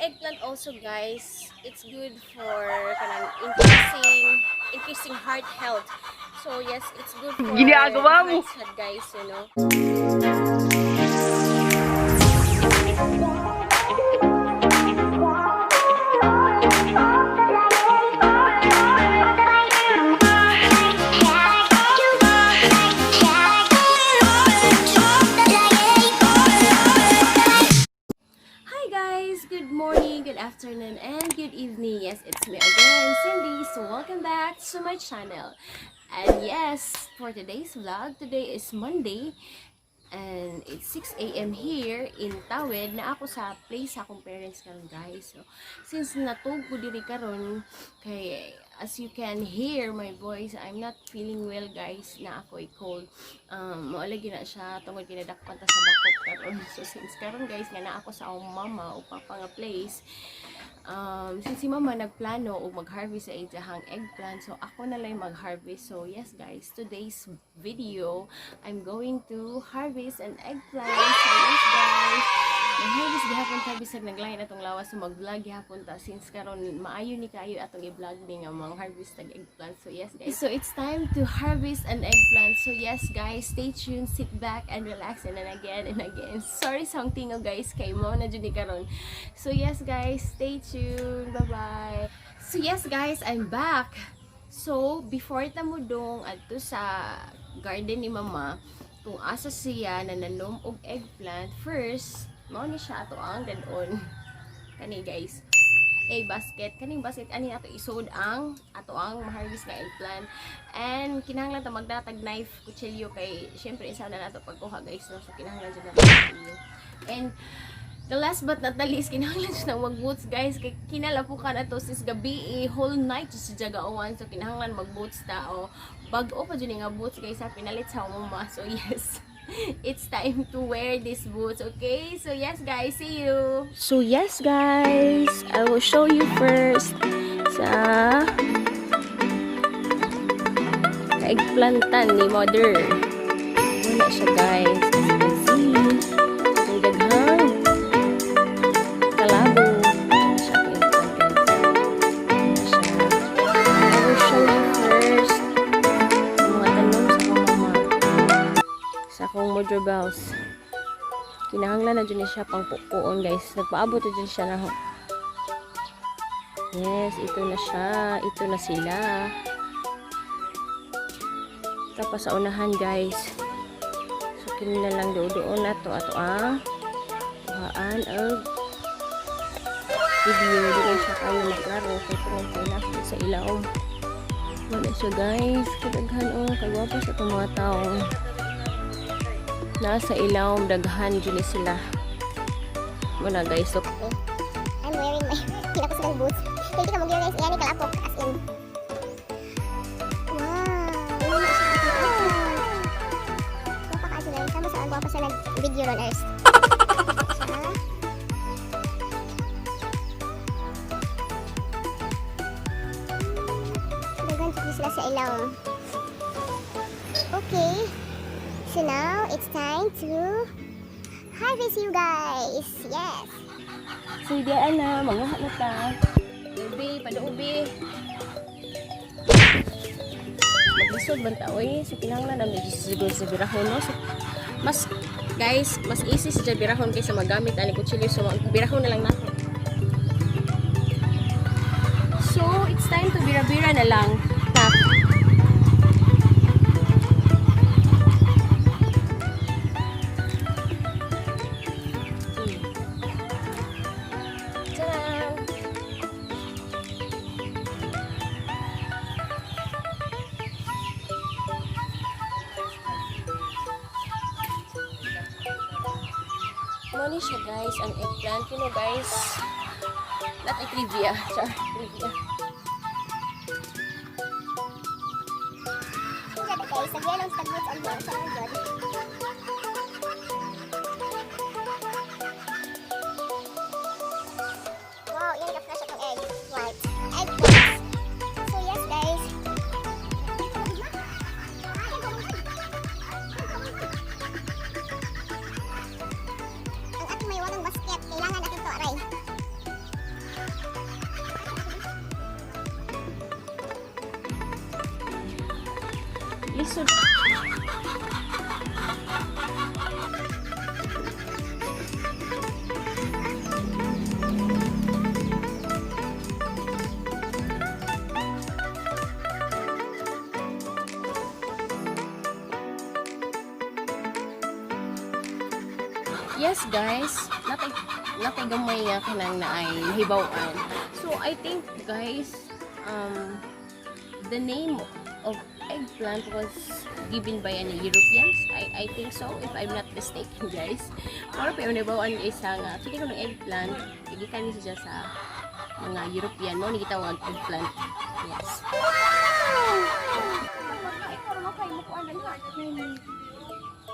Eggplant also, guys, it's good for kanang increasing heart health. So yes, it's good for Ginagawa mo. Heart health, guys. Hi guys! Good morning, good afternoon, and good evening. Yes, it's me again, Cindy. So welcome back to my channel. And yes, for today's vlog, today is Monday and it's 6 a.m. here in Tawid na ako sa place sa akong parents karon, guys. So since natug ko diri karon kay, as you can hear my voice, I'm not feeling well, guys, na ako cold. Mao lagi na siya tungod kinadakpan ta sa dakop karon. So since karon, guys, nga na ako sa akong mama o papa nga place, since si mama nagplano og mag-harvest sa iyahang eggplant, so ako na lang mag-harvest. So yes guys, today's video, I'm going to harvest an eggplant. So yes guys, mag-harvest gihapon ta bisag naglain atong lawas, so mag-vlog gihapon ta since karon maayo ni kaayo atong i-vlog ni nga mga harvest tag eggplant. So yes guys, so it's time to harvest an eggplant. So yes guys, stay tuned, sit back and relax, and then again and again. Sorry sa akong tingog, guys, kay mo na jud ni karon. So yes guys, stay tuned. Bye-bye. So yes guys, I'm back. So before ta mo dong adto sa garden ni mama kung asa siya nananom og eggplant, first mao ni siya ato ang dadon. Kani guys, a basket, kaning basket ani ato isod ang ato ang ma-harvest nga eggplant, and kinahanglan ta magdatag knife, kutsilyo, kay syempre isa na nato pagkuha, guys, no? So kinahanglan jud nato kutsilyo, and the last but not the least, kinahanglan jud na mag-boots, guys, kay kinalapukan ato sis gabi eh, whole night jud sa jagawan, so kinahanglan mag-boots ta o bag-o pa jud ni nga boots, guys, ha, pinalit sa mama. So yes, it's time to wear these boots, okay? So yes guys, see you. So yes guys, I will show you first sa eggplantan ni mother. Wala siya, guys. As you can see, ang daghang kalabo. Wala siya ka eggplant, guys. Wala siya. I will show you first ang mga tanom sa akong mama, sa akong mother house. Kinahanglan na dyan siya pang pukuon, guys. Nagpaabot na dyan siya na. Yes, ito na siya. Ito na sila. Tapos sa unahan, guys. So kini na lang doon na to ato ang kuhaan og video. Di lang siya kayo maklaro kay tungod kay nasa sa ilawom. Wala siya, guys. Kadaghan oh, kay gwapa sa itong mga tao. Nasa ilawom, daghan jud ni sila. Wala guys, so I'm wearing my kinapos ng boots. Kaya di ka mag-realize, yan kalapok as in. Wow! Wala siya. Gwapa ka sila. Sama sa gwapa sa nag-video ron, Earth. Siya. Daghan jud sila sa ilawom. Okay. So now, it's time to harvest you guys. Yes. So diyan na, manguha na ta. Ubi, paduubi. Maglisod man ta oy. So kinahanglan na medyo siguro sa birahon, no. So, mas guys, mas easy sa birahon kaysa magamit ani kutsilyo. So birahon na lang nato. So it's time to bira-bira na lang. Ta. Tadam! Mao ni siya guys, ang eggplant. Guys, not a trivia. Char, trivia. Guys, nag-yellow sa boots on board sa mga. Wow, yan ka-fresh atong egg. White. Eggplant. So yes, guys. Ang ating may wagang basket, kailangan natin to, aray. Lisod. Yes, guys, natay gamay nga kanang naay hibaw-an. So I think, guys, the name of eggplant was given by an Europeans. I think so, if I'm not mistaken, guys. Pero pa yung nahibaw-an isa nga, sige ko ng eggplant, gikan ni siya sa mga European mo, ni gitawag eggplant. Yes.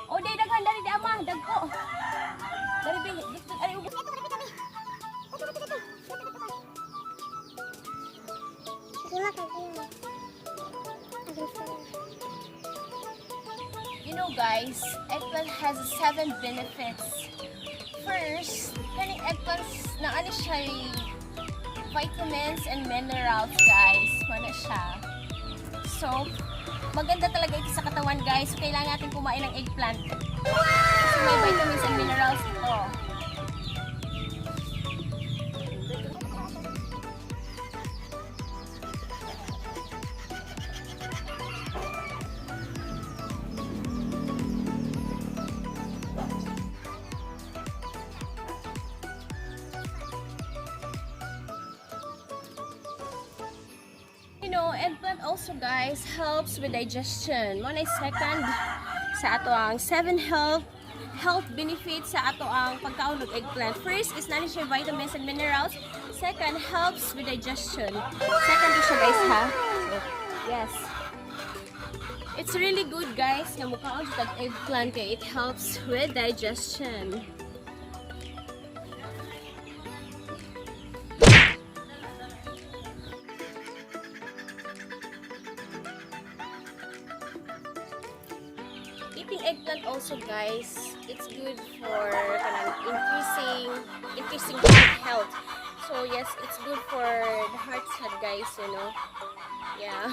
Oh, day daghan dali di ama, dagko. Dali bi, ay ubos. Sige ma, kay Against. You know guys, eggplant has seven benefits. First, kaning eggplant na ano siya eh, vitamins and minerals, guys. Mana siya. So, maganda talaga ito sa katawan, guys. So, kailangan natin kumain ng eggplant. Kasi may vitamins and minerals ito. Eggplant also, guys, helps with digestion. Mo na second sa ato ang seven health benefits sa ato ang pagkaon og eggplant. First is naa ni siya vitamins and minerals. Second, helps with digestion. Second to siya, guys, ha. So, yes. It's really good, guys, nga mukaon sa tag eggplant kay it helps with digestion. Eating eggplant also, guys, it's good for kanang increasing heart health. So yes, it's good for the heart health, guys. Yeah.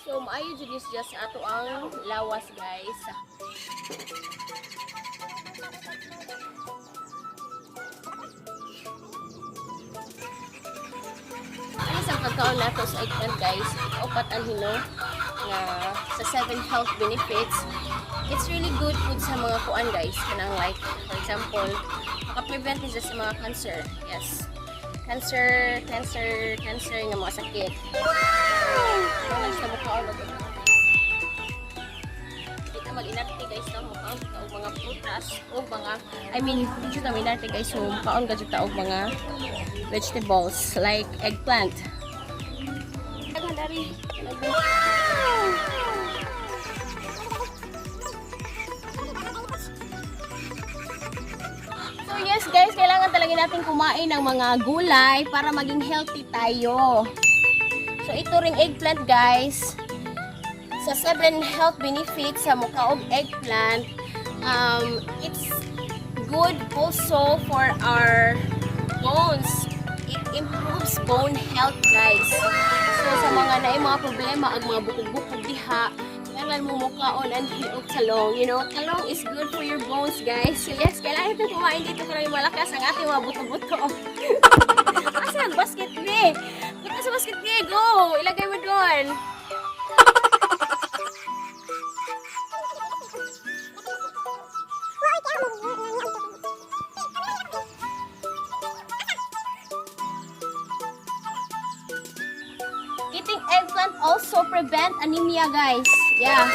So maayo jud is just ato ang lawas, guys. Ano sa pagkaon nato sa eggplant, guys? Upat ang hino nga sa seven health benefits. It's really good food sa mga kuan, guys. Kanang like, for example, maka-prevent ni siya sa mga cancer. Yes. Cancer, cancer, cancer nga mga sakit. Wow! Sa mukaon og eggplant. Di ka mag-inarte, guys, no? Mukaon ka og mga prutas o mga, I mean, di jud ta mag-inarte, guys, so mukaon ka jud ta og mga vegetables like eggplant. Daghan dari. So yes guys, kailangan talaga natin kumain ng mga gulay para maging healthy tayo. So ito ring eggplant, guys. Sa seven health benefits sa mukaog eggplant, it's good also for our bones. It improves bone health, guys. So sa mga naay mga problema ang mga bukog-bukog diha, kailangan mo mukaon and og talong. Talong is good for your bones, guys. So yes, kailangan natin kumain dito para malakas ang ating mga buto-buto. Asa ang basket, be? Punta sa basket, be. Go! Ilagay mo doon. Eating eggplant also prevent anemia, guys. Yeah.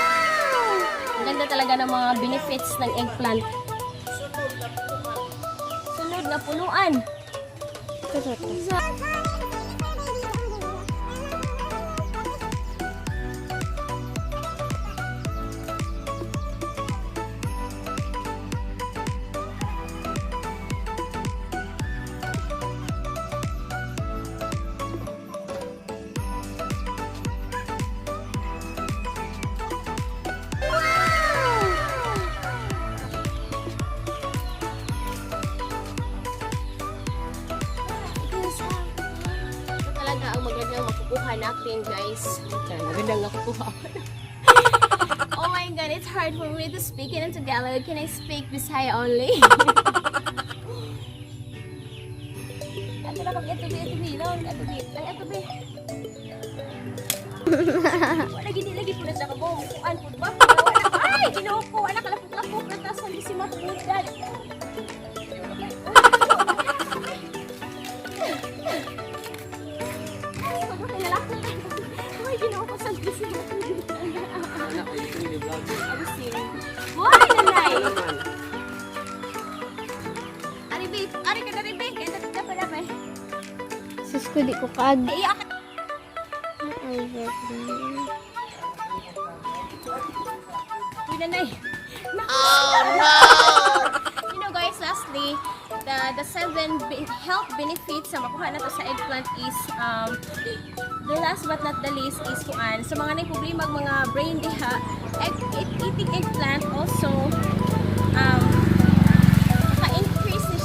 Ang ganda talaga ng mga benefits ng eggplant. Sunod na punuan. makuha natin, guys. Tara, maganda nga kukuha. Oh my God, it's hard for me to speak in Tagalog. Can I speak Bisaya only? Ato na kami, ato bi, ato bi, long, ato bi, ay, ato bi. Wala gini lagi po na siya kabo, mukuan po ba? Wala, ay, Ginoo ko, wala kalapok-lapok na taas ang bisima pumudan. Ay, Ginoo ko, sa bisima pumudan. Anak, ay ito yung vlog. Abusin. Why, nanay? Naman. Ari, babe. Ari ka na rin, babe. Kaya dapat dapat. Sus ko, di ko kaag. Iyak. Ay, Uy, nanay. Oh, no! Guys, lastly, the seven health benefits sa makuha na to sa eggplant is, the last but not the least is kuan. Sa mga nay problema ang mga brain diha, eating eggplant also maka-increase ni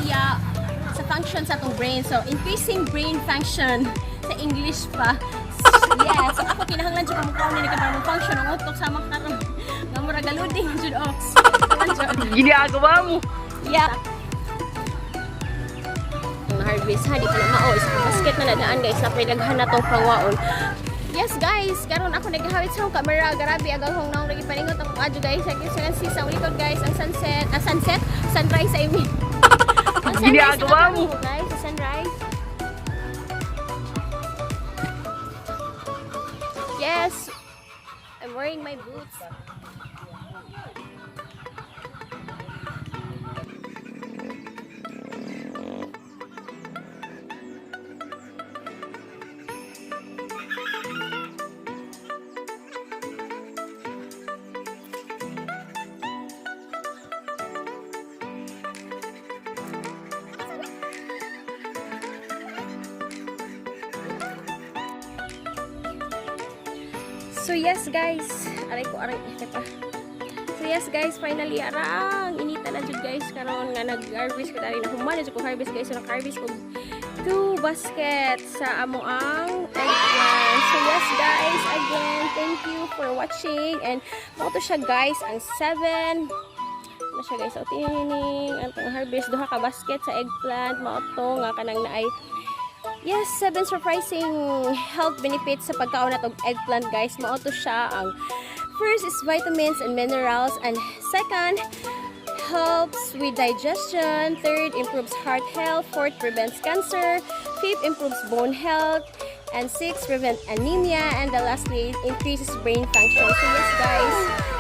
siya sa function sa atong brain. So, increasing brain function sa English pa. Yes, so ako kinahanglan jud ko mukaon ni para mo function ang utok sa mga karon. Nga mura galuding jud ox. Ginagawa mo! Yeah. Ang harvest ha, di pa na mao. Isa ka basket na nadaan, guys, na daghan na tong pangwaon. Yes guys, karon ako naghahawit sa akong camera. Grabe agang hong naong lagi paningot akong adyo, guys. As you can see sa likod, guys, ang sunset, ah, sunset, sunrise I mean. Ang sunrise Ginagawa mo. Guys, sa sunrise. Yes, I'm wearing my boots. So yes guys, aray ko, aray ito pa. So yes guys, finally arang inita na jud, guys, karon nga nag-harvest ko dali na human na jud ko harvest, guys. So nag-harvest ko two baskets sa amo ang eggplant. So yes guys, again, thank you for watching and mao to siya, guys, ang seven na siya, guys. So tining ang tong harvest, duha ka basket sa eggplant mao to nga kanang naay. Yes, seven surprising health benefits sa pagkaon nato og eggplant, guys. Mao to siya ang first is vitamins and minerals, and second, helps with digestion, third, improves heart health, fourth, prevents cancer, fifth, improves bone health, and six, prevent anemia, and the lastly, increases brain function. So yes guys,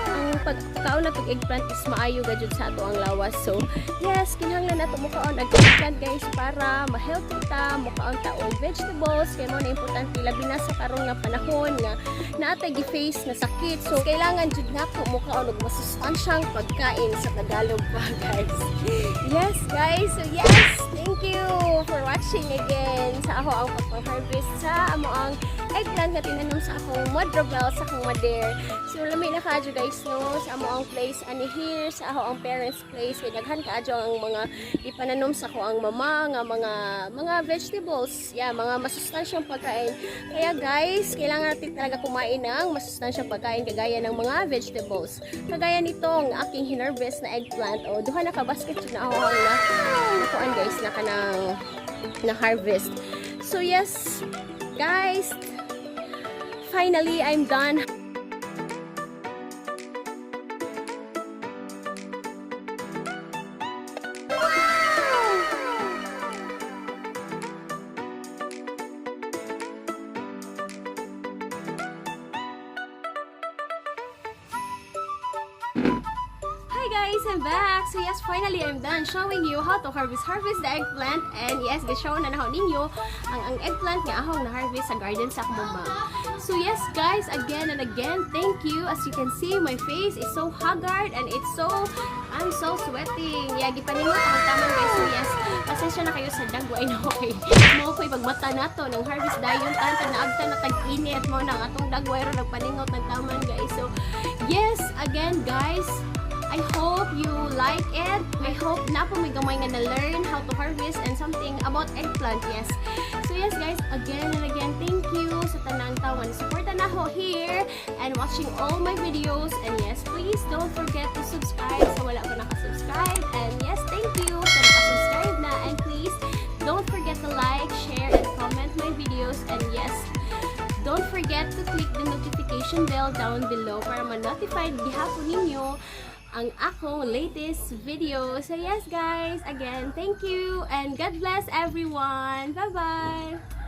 ang pagkaon na og eggplant is maayo gajud sa ato ang lawas. So, yes, kinahanglan nato mukaon og eggplant, guys, para ma-healthy ta, mukaon ta og vegetables kay mao na importante labi na sa karon nga panahon nga naatay gi-face na sakit. So, kailangan jud nako mukaon og masustansyang pagkain sa Tagalog pa, guys. Yes, guys. So, yes, thank you for watching again sa ako ang pagpang-harvest sa amo ang eggplant nga tinanom sa akong madrobel sa akong mader. So, lami na kaadyo, guys, no, sa amo ang place ani here sa ako ang parents' place kay daghan kaadyo ang mga ipananom sa ako ang mama nga mga vegetables. Yeah, mga masustansyang pagkain. Kaya guys, kailangan natin talaga kumain ng masustansyang pagkain kagaya ng mga vegetables. Kagaya nitong aking hinarvest na eggplant o duha na ka basket na ako ang na nakuan, guys, na kanang na harvest. So yes, guys, finally I'm done. Hi guys, I'm back! So yes, finally I'm done showing you how to harvest the eggplant, and yes, gi-show na nako ninyo ang eggplant nga akong na-harvest sa garden sa akong mama. So yes guys, again and again, thank you. As you can see, my face is so haggard and it's so, I'm so sweating. Yeah, gipaningot akong taman, guys. So yes, pasensya na kayo sa dagway na okay. Mo ko'y pagmata nato ng harvest dayon tan naabtan na tag-init mo nang atong dagway ro nagpaningot ng taman, guys. So yes, again guys, I I hope you like it. I hope naa po moy gamay nga na-learn how to harvest and something about eggplant. Yes. So yes, guys, again and again, thank you sa tanang tawo nga suporta nako here and watching all my videos. And yes, please don't forget to subscribe sa wala pa nakasubscribe. And yes, thank you sa nakasubscribe na. And please don't forget to like, share, and comment my videos. And yes, don't forget to click the notification bell down below para ma-notified gihapon ninyo ang akong latest video. So yes, guys, again, thank you and God bless everyone. Bye-bye!